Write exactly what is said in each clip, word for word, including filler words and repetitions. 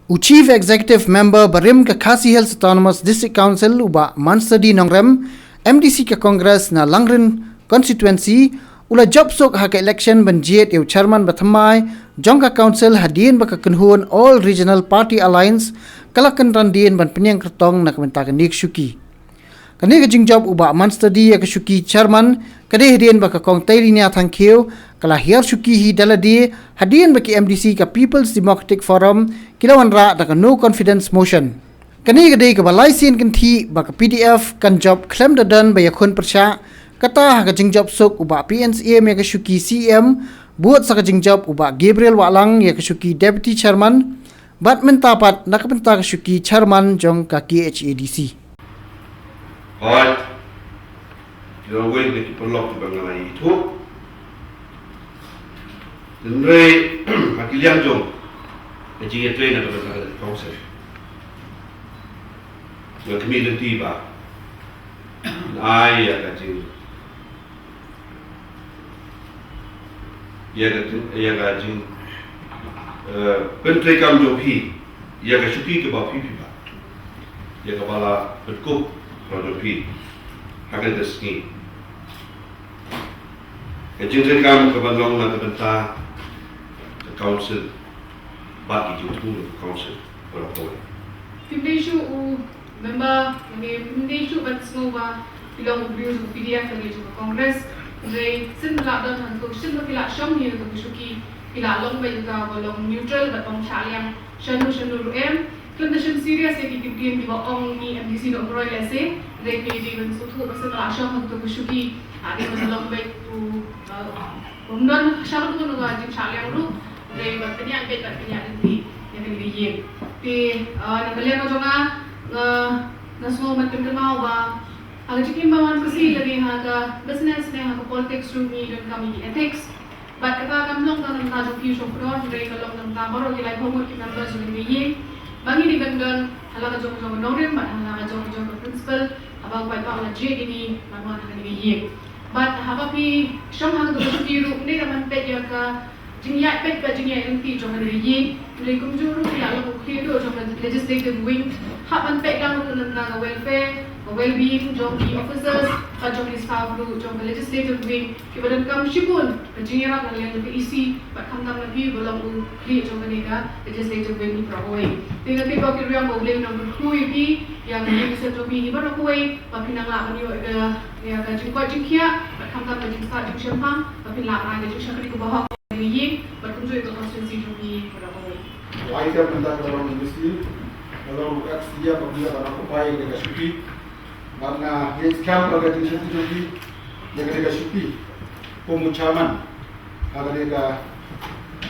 U Chief Executive Member barim ka Khasi Hills Autonomous District Council u Bah Mansturdy Nongrem, M D C ka Congress na Langrin Constituency, u la jop suk ha ka election ban jied ïa u chairman ba thymmai jong ka council hadien ba ka kynhun All Regional Party Alliance ka la kynran dien ban pynïeng kyrtong na ka bynta kane ka shuki. Kane ka jingjop u Bah Mansturdy ïa ka shuki chairman ka dei hadien ba ka Kong Tailinia Thangkhiew ka la hiar shuki hi da lade hadien ba ki M D C ka People's Democratic Forum ki la wanrah da ka no confidence motion. Kane ka dei kaba lai sien kynthih ba ka P D F kan jop khlem da don ba ïakhun pyrshah, kata ha ka jingjop suk u Bah P N Syiem ïa ka shuki C M, bud sa ka jingjop u Bah Gabriel Wahlang ïa ka shuki deputy chairman, bad mynta pat na ka bynta ka shuki chairman jong ka K H A D C. Hooid, ïa wei na ki paralok kiba nga la ïathuh. Hynrei ha ki liang jong ka jingïatrei na ka bynta ka council, nga khmih lynti ba ai ïa ka jing ïa ka jing, ïa ka jing, eh, pyntreikam jong phi ïa ka shuki kaba phi phi ba, ïa kaba la pynkup jong phi ha kane ka sngi. Ka jingtreikam kaba long na ka bynta ka council bad ki jingthmu ka council baroh kawei. Phim dei shuh u member, lane phim dei shuh ban sngew ba phi long u briew jong ka P D F lane jong ka Congress. Hynrei shisien ba la don hangto, shisien ba phi la shong hi hangto ka shuki, phi la long beit uta uba long neutral bad bym shah liang shano shano ruh em. Khlem da shem serious ïa ki kyntien kiba ong ngi M D C noh Umroi lehse. Hynrei phi dei ban sngewthuh ba shisien ba la shong hangto ka shuki, ah, dei ban long beit u, ah, bym don shano shano ka jingshah liang ruh. Hynrei ban pynïaid beit, ban pynïaid lynti ïa kane ka ïing. Te, ah, na ka liang ka jong nga, nga, nga sngew ban pynkynmaw ba ha ka jingim ba wan ka sngi lane ha ka business ne ha ka politics ruh ngi donkam ïa ki ethics. Bad kata kam long tang na ka bynta jong phi u shongkhdor, hynrei ka long na ka bynta baroh ki laiphew ngut ki members jong kane ka ïing. Ba ngin ïa don ha la ka jong ka jong ka nongrim bad ha la ka jong ka jong ka principle, haba u paidbah u la jied ïa ngi ban wan ha kane ka ïing. Bad haba phi shong ha kata ka shuki ruh, ym dei tang ban peit ïa ka jingïaid peit bad jingïaid lynti jong kane ka ïing. Hynrei kumjuh ruh phi la long u khlieh duh jong ka legislative wing. Hap ban peit lang ruh na ka bynta ka welfare, ka well-being jong ki officers bad jong ki staff ruh jong ka legislative wing, kiba donkam shibun ka jingïarap na liang jong ka E C bad khamtam na phi ba long u khlieh jong kane ka legislative wing hi baroh kawei. Te nga kyrpad, kyrpad ïa U Blei un nang kyrkhu ïa phi, ïa ka jingïaseng jong phi hi baroh kawei, ba phin nang lah ban ïoh ïa ka, ïa ka jingkoit jingkhiah bad khamtam ka jingstad jingshemphang, ba phin lah ban ai ka jingshakri kaba hok ïa ka ïing bad kumjuh ïa ka constituency jong phi baroh kawei. Ai ka bynta ka long M D C, ka long ex C M ba phi la ban occupy ïa ka shuki. Bad nga ngeit skhem ba ka jingshakri jong phi ïa kane ka shuki kum u chairman ha kane ka,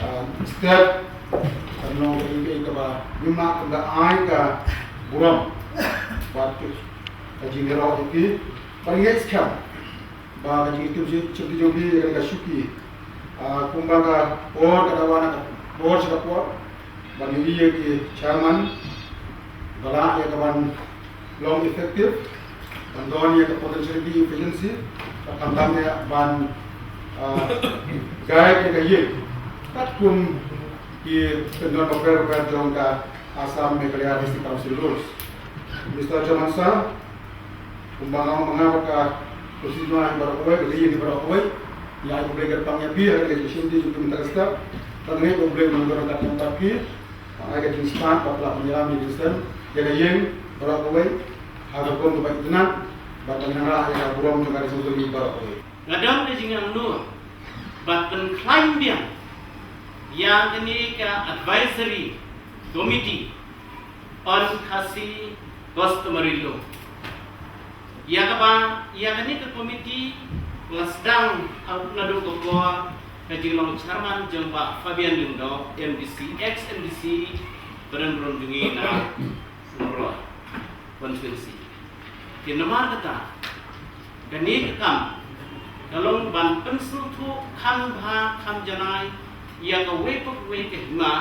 ah, step, kan long kaei kaei kaba ngim lah ban ai ka burom bad ka jingïaroh ïa phi. Bad nga ngeit skhem ba ka jingïatrei jong phi ïa kane ka shuki, ah, kumba ka por ka dawa na ka por sha ka por, ban ïohi ïa ki chairman ba lah ïa ka ban long effective, ban don ïa ka potentiality, efficiency, bad khamtam ïa ban, ah, guide ïa ka ïing katkum ki kyndon bapher bapher jong ka Assam Meghalaya District Council rules. Mister Chairman Sir, kumba nga ong, nga bad ka constituency baroh kawei, ka ïing baroh kawei, ngi ai U Blei kyrpang ïa phi ha ka jingshim jingtei mynta ka step. Bad nga ngeit U Blei un nang don ryngkat bad phi, ban ai ka jingstad bad ka jingïalam jingïaseng ïa ka ïing baroh kawei ha ka rukom kaba itynnad, bad ban wanrah ïa ka burom jong ka ri jong ka ri baroh kawei. Nga don ka jingangnud ban pynkhlaiñ biang ïa kane ka advisory committee on Khasi customary law. Ïa kaba, ïa kane ka committee la sdang naduh ka por ka jinglong chairman jong Bah Fabian Lyngdoh, M D C, ex M D C, ba don burom jong ngi na Umroi constituency. Te namar kata, kane ka kam ka long ban pynsngewthuh kham bha kham janai ïa kawei pa kawei ka hima,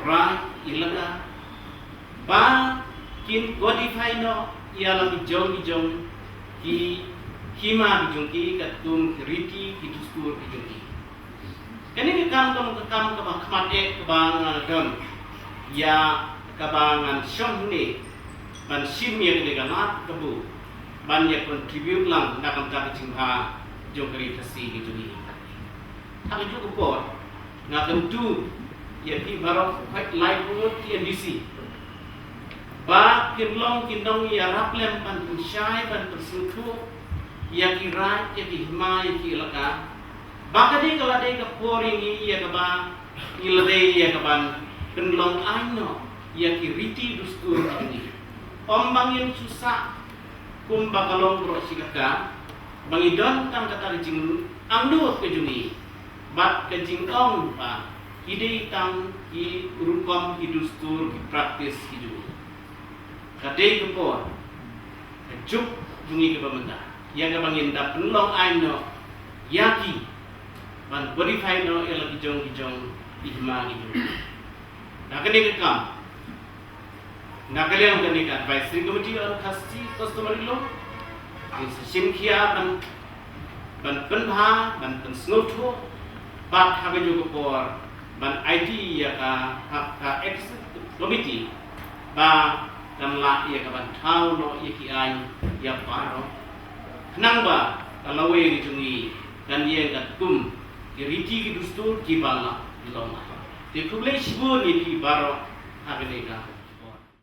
raid, elaka, ba kin codify noh ïa la ki jong ki jong ki hima ki jong ki, katkum ki riti ki dustur ki jong ki. Kane ka kam ka long ka kam kaba khmat eh kaba nga don. ïa kaba ngan shong hangne ban shim ïa kane ka lad kabu ban ïa contribute lang na ka bynta ka jingbha jong ka ri Khasi ka jong ngi. Ha kajuh ka por nga kyntu ïa phi baroh, White Light Road T N D C, ba phin long ki nongïarap lem ban pynshai ban pynsngewthuh ïa ki raid, ïa ki hima, ïa ki elaka. Ba ka dei ka la dei ka por ïa ngi ïa kaba ngi la dei ïa kaban pynlong aiñ noh ïa ki riti dustur ka jong ngi. Ym ba ngin shu sah kumba ka long baroh shi katta, ba ngi don tang kata ka jingangnud ka jong ngi bad ka jingong ba ki dei tang ki rukom, ki dustur, ki practice ki jong ngi. Ka dei ka por, ka juk jong ngi kaba mynta ïa kaba ngin da pynlong aiñ noh ïa ki, ban codify noh ïa la ki jong ki jong ki hima ki jong. Na kane ka kam, na ka liang kane ka Advisory Committee on Khasi Customary Law, ngin sa shim khia ban, ban pynbha, ban pynsngewthuh, bad ha kajuh ka por ban aiti ïa ka, ha ka Executive Committee ba kan lah ïa kaban thaw noh ïa ki aiñ ïa baroh, khnang ba ka lawei ka jong ngi kan ïeng katkum ki riti ki dustur kiba la long. Te khublei shibun ïa phi baroh ha kane ka